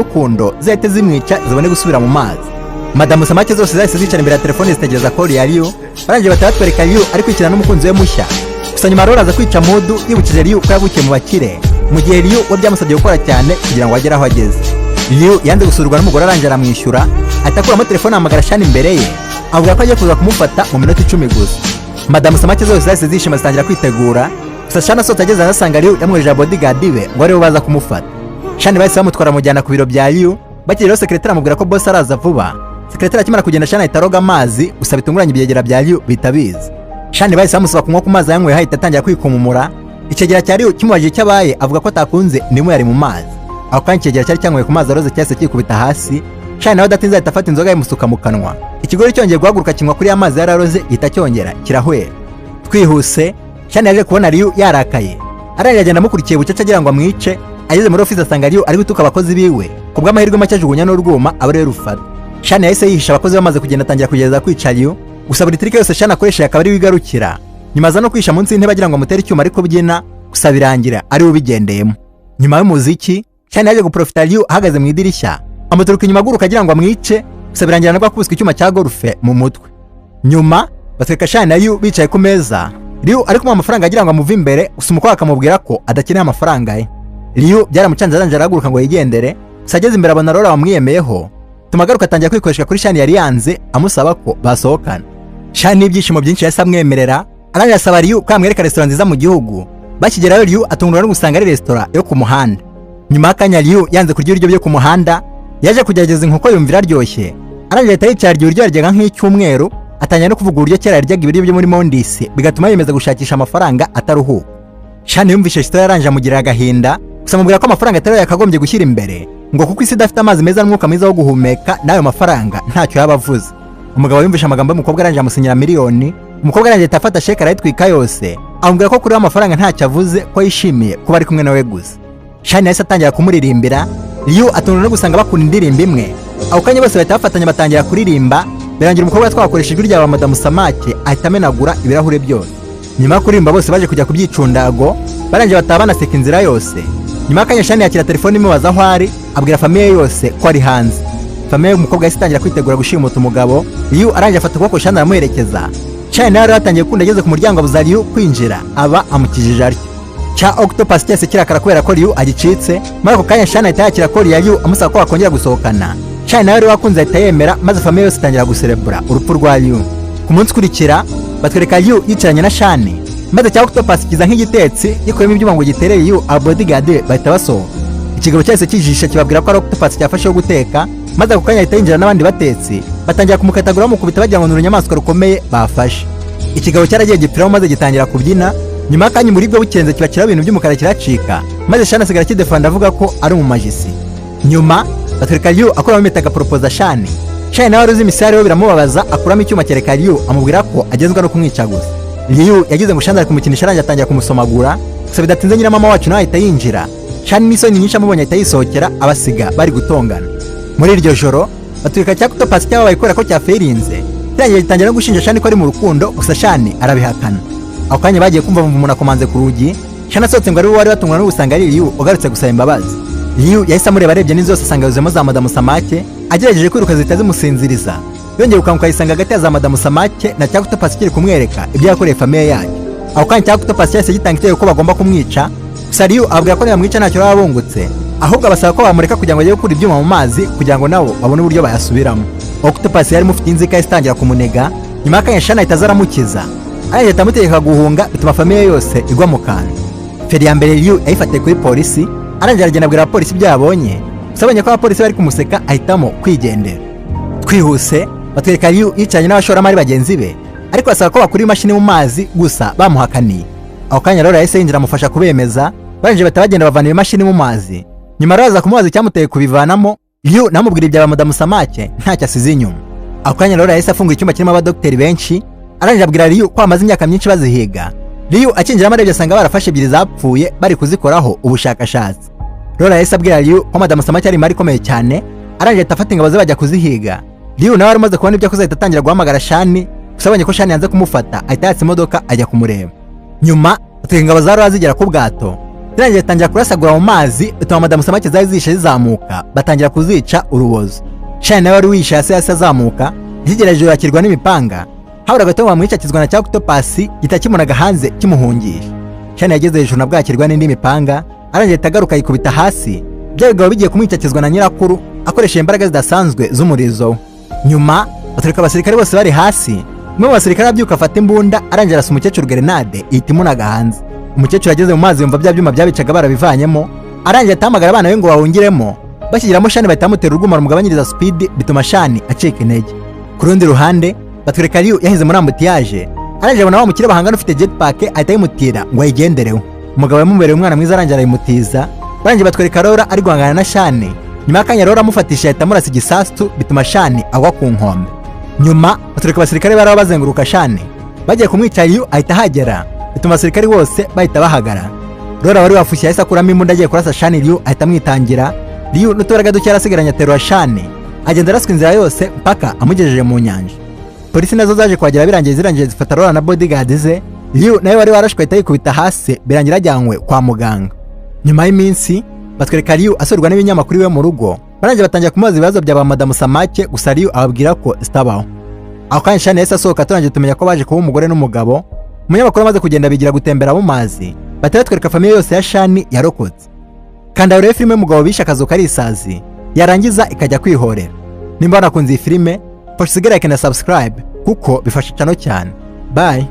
Rukundo zahite zimwica zibone gusubira mu mazi. Madamu Samake zose zahise zicara imbere ya telefone zitegereza call ya Liu. Barangije bahita batwereka Liu ari kwikina n'umukunzi we mushya. Gusa nyuma rero aza kwica mood, yibukije Liu ko yavukiye mu bakire, mu gihe Liu we byamusabye gukora cyane kugira ngo agere aho ageze. Liu yanze gusurwa n'umugore, arangije aramwishyura, ahita akuramo telefone, ahamagara Shani imbere ye, avuga ko agiye kuza kumufata mu minota 10 gusa. Madamu Samake zose zahise zishima, zitangira kwitegura. Gusa Shani asohotse ageze ahasanga Liu yamwohereje bodyguard be ngo aribo baza kumufata. Shani bahise bamutwara, amujyana ku biro bya Liu. Bakiriyeho, sekretari amubwira ko boss araza vuba. Sekretari akimara kugenda, Shani ahita aroga amazi, gusa bitunguranye ibyegera bya Liu bihita biza. Shani bahise bamusaba kunywa ku mazi, yanyweye ahita atangira kwikumumura. Icyegera cya Liu kimubajije icyo abaye, avuga ko atakunze indimu yari mu mazi. Ako kanya icyegera cyari cyanyweye ku mazi aroze cyahise kikubita hasi. Shani nawe adatinze ahita afata inzoga yimusuka mu kanwa. Ikigori cyongeye guhaguruka kinywa kuri ya mazi yari aroze, gihita cyongera kirahwera. Twihuse, Shani yaje kubona Liu yarakaye, arangije agenda amukurikiye bucece agira ngo amwice. Ageze muri office asanga Liu ari gutuka abakozi biwe. Ku bw'amahirwe make ajugunya n'urwuma, aba ariwe rufata. Shani yahise yihisha abakozi bamaze kugenda, atangira kugerageza kwica Liu. Gusa buri trick yose Shani akoresheje akaba ariwe igarukira. Nyuma aza no kwihisha munsi y'intebe agira ngo amutere icyuma ariko kubyina, gusa birangira ariwe ubigendeyemo. Nyuma y'umuziki, Shani yaje guprofita Liu ahagaze mu idirishya, amuturuka inyuma aguruka agira ngo amwice, gusa birangira nabwo akubiswe icyuma cya golf mu mutwe. Nyuma batwereka Shani na Liu bicaye ku meza. Liu ari kumuha amafaranga agira ngo amuve imbere, gusa umukobwa akamubwira ko adakeneye amafaranga ye. Liu byaramucanze, arangije arahaguruka ngo yigendere. Gusa ageze imbere abona Laura wamwiyemeyeho, tuma agaruka, atangira kwikoresha kuri Shani yari yanze, amusaba ko basohokana. Shani n'ibyishimo byinshi yahise amwemerera, arangije asaba Liu ko yamwereka resitora nziza mu gihugu. Bakigerayo, Liu atungurwa no gusanga ari resitora yo ku muhanda. Nyuma y'akanya Liu yanze kurya ibiryo byo ku muhanda, yaje kugerageza inkoko yumva iraryoshye, arangije ahita yicara arya ibiryo yaryaga nk'icyumweru. Atangira no kuvuga uburyo kera yaryaga ibiryo byo muri Mondisi, bigatuma yiyemeza gushakisha amafaranga ataruhuka. Shani yumvishe story, yarangije amugirira agahinda, gusa amubwira ko amafaranga atari yo yakagombye gushyira imbere, ngo kuko isi idafite amazi meza n'umwuka mwiza wo guhumeka, n'ayo mafaranga ntacyo yaba avuze. Umugabo yumvishe amagambo y'umukobwa, arangije amusinyira miliyoni. Umukobwa arangije ahita afata sheke arayitwika yose, amubwira ko kuri we amafaranga ntacyo avuze, ko yishimiye kuba ari kumwe nawe gusa. Shani yahise atangira kumuririmbira. Liu atungurwa no gusanga bakunda indirimbo imwe. Ako kanya bose bahita bafatanya batangira kuririmba, birangira umukobwa twakoresha ijwi rya ba Madamu Samake ahita amenagura ibirahure byose. Nyuma yo kuririmba, bose baje kujya ku byicundago, barangije bataha banaseka inzira yose. Nyuma y'akanya Shani yakira telefone imubaza aho ari, abwira famille yose ko ari hanze. Famille y'umukobwa yahise itangira kwitegura gushimuta umugabo. Liu arangije afata ukuboko Shani aramuherekeza. Shani nawe yari yatangiye gukunda, ageze ku muryango abuza Liu kwinjira, aba amukijije atyo. Cya octopus cyose kirakara kubera ko Liu agicitse. Muri ako kanya Shani ahita yakira call ya Liu amusaba ko bakongera gusohokana. Shani nawe wari wakunze ahita yemera, maze famille yose itangira guserebura urupfu rwa Liu. Ku munsi ukurikira batwereka Liu yicaranye na Shani, maze cya octopus kiza nk'igitetsi gikuyemo ibyuma ngo gitere Liu. Aba bodyguard bahita basohoka. Ikigabo cyahise kijisha kibabwira ko ari octopus cyafashe yo guteka, maze ako kanya ahita yinjira n'abandi batetsi batangira kumukatagura, bamukubita bagira ngo ni urunyamaswa rukomeye bafashe. Ikigabo cyaragiye gipfiraho, maze gitangira kubyina. Nyuma y'akanya umuribwa bukenze kibakiraho ibintu by'umukara kiracika, maze Shani asigara akidefanda avuga ko ari umumajisi. Nyuma batwereka Liu akuramo impeta agaporopoza Shani. Shani nawe wari uzi imisare we biramubabaza, akuramo icyuma kereka Liu, amubwira ko agenzwa no kumwica gusa. Liu yagize ngo Shani ari kumukinisha, arangiye atangira kumusomagura. Gusa bidatinze nyiramama wacu nawe ahita yinjira. Shani n'isoni nyinshi amubonye ahita yisohokera, abasiga bari gutongana. Muri iryo joro batwereka cya octopus cyababaye kubera ko cyaferinze, kirangiye gitangira no gushinja Shani ko ari mu rukundo, gusa Shani arabihakana. Ako kanya bagiye kumva bumva umuntu akomanze ku rugi. Shani asohotse ngo ari we wari batungwa no gusanga ari Liu ugarutse gusaba imbabazi. Liu yahise amureba, arebye n'inzu yose asanga yuzuyemo za Madamu Samake. Agerageje kwiruka zihita zimusinziriza. Yongeye gukanguka yisanga hagati ya za Madamu Samake na cya octopus kiri kumwereka ibyo yakoreye famille yacyo. Ako kanya cya octopus cyahise gitanga itegeko ko bagomba kumwica. Gusa Liu ababwira ko nibamwica ntacyo baba bungutse, ahubwo abasaba ko bamureka kugira ngo ajye gukura ibyuma mu mazi kugira ngo nabo babone uburyo bayasubiramo. Octopus yari imufitiye inzika, yahise itangira kumunega. Nyuma y'akanya Shani ahita aza aramukiza, arangije ahita amutegeka guhunga, bituma famille yose igwa mu kantu. Feri ya mbere Liu yayifatiye kuri polisi, arangije aragenda abwira abapolisi ibyo yabonye. Gusa abonye ko abapolisi bari kumuseka, ahitamo kwigendera. Twihuse, batwereka Liu yicaranye n'abashoramari bagenzi be, ariko basaba ko bakura imashini mu mazi, gusa bamuhakaniye. Ako kanya rero yahise yinjira amufasha kubemeza, barangije bahita bagenda bavana iyo mashini mu mazi. Nyuma rero aza kumubaza icyamuteye kubivanamo. Liu namubwira ibya ba Madamu Samake ntacyo asize inyuma. Ako kanya rero yahise afungura icyumba kirimo abadogiteri benshi, arangije abwira Liu ko bamaze imyaka myinshi bazihiga. Liu akinjiramo arebye asanga barafashe ebyiri zapfuye bari kuzikoraho ubushakashatsi. Rero yahise abwira Liu ko Madamu Samake ari imari ikomeye cyane, arangije ahita afata ingabo ze bajya kuzihiga. Liu nawe wari umaze kubona ibyo akoze ahita atangira guhamagara Shani. Gusa abonye ko Shani yanze kumufata, ahita yatsa imodoka ajya kumureba. Nyuma atwika ingabo za Rora zigera ku bwato. Zirangiye zitangira kurasagura mu mazi, bituma madamu Samake zari zishe zizamuka, batangira kuzica urubozo. Shani nawe wari wihishe hasi hasi azamuka, akigera yakirwa n'imipanga. Habura gato ngo bamwice, akizwa na cya octopus gihita kimunaga hanze kimuhungisha. Shani yageze hejuru nabwo yakirwa n'indi mipanga, arangije ahita agaruka yikubita hasi. Bya bigabo bigiye kumwica, akizwa na nyirakuru akoresheje imbaraga zidasanzwe z'umurizo we. Nyuma baturika abasirikare bose bari hasi. Umwe mu basirikare abyuka afata imbunda, arangije arasa umukecuru grenade ihita imunaga hanze. Umukecuru ageze mu mazi yumva bya byuma byabicaga barabivanyemo, arangije ahamagara abana be ngo bahungiremo. Bakigiramo Shani bahita bamutera urwuma rumugabanyiriza speed, bituma Shani acika intege. Ku rundi ruhande batwereka Ryu yahize muri embouteillage, arangije abona wa mukire bahangana ufite jetpack, ahita ayimutira ngo ayigendereho. Umugabo yamubereye umwana mwiza, arangije arayimutiza. Barangije batwereka Laura ari guhangana na Shani. Nyuma y'akanya Laura amufatishije ahita amurasa igisasu, bituma Shani agwa ku nkombe. Nyuma batwereka abasirikare bari bazenguruka Shani bagiye kumwica. Ryu ahita ahagera, bituma abasirikare bose bahita bahagarara. Laura wari wafushye yahise akuramo imbunda agiye kurasa Shani, Ryu ahita amwitangira. Ryu n'utubaraga duke yarasigaranye aterura Shani, agenda araswa inzira yose mpaka amugejeje mu nyanja. Polisi nazo zaje kuhagera, birangiye zirangiye zifata Laura na bodyguard ze. Ryu nawe wari warashwe ahita yikubita hasi, birangira ajyanywe kwa muganga. Nyuma y'iminsi batwereka Ryu asurwa n'ibinyamakuru iwe mu rugo. Barangije batangira kumubaza ibibazo bya ba madamu Samake, gusa Ryu ababwira ko zitabaho. Ako kanya Shani yahise asohoka, turangije tumenya ko baje kuba umugore n'umugabo. Umunyamakuru amaze kugenda bigira gutembera mu mazi, bahita batwereka famille yose ya Shani yarokotse. Kanda urebe filime y'umugabo bishe akazuka ari isazi, yarangiza ikajya kwihorera. Nimba wanakunze iyi filime, fasha usigare like na subscribe kuko bifasha channel cyane. Bye.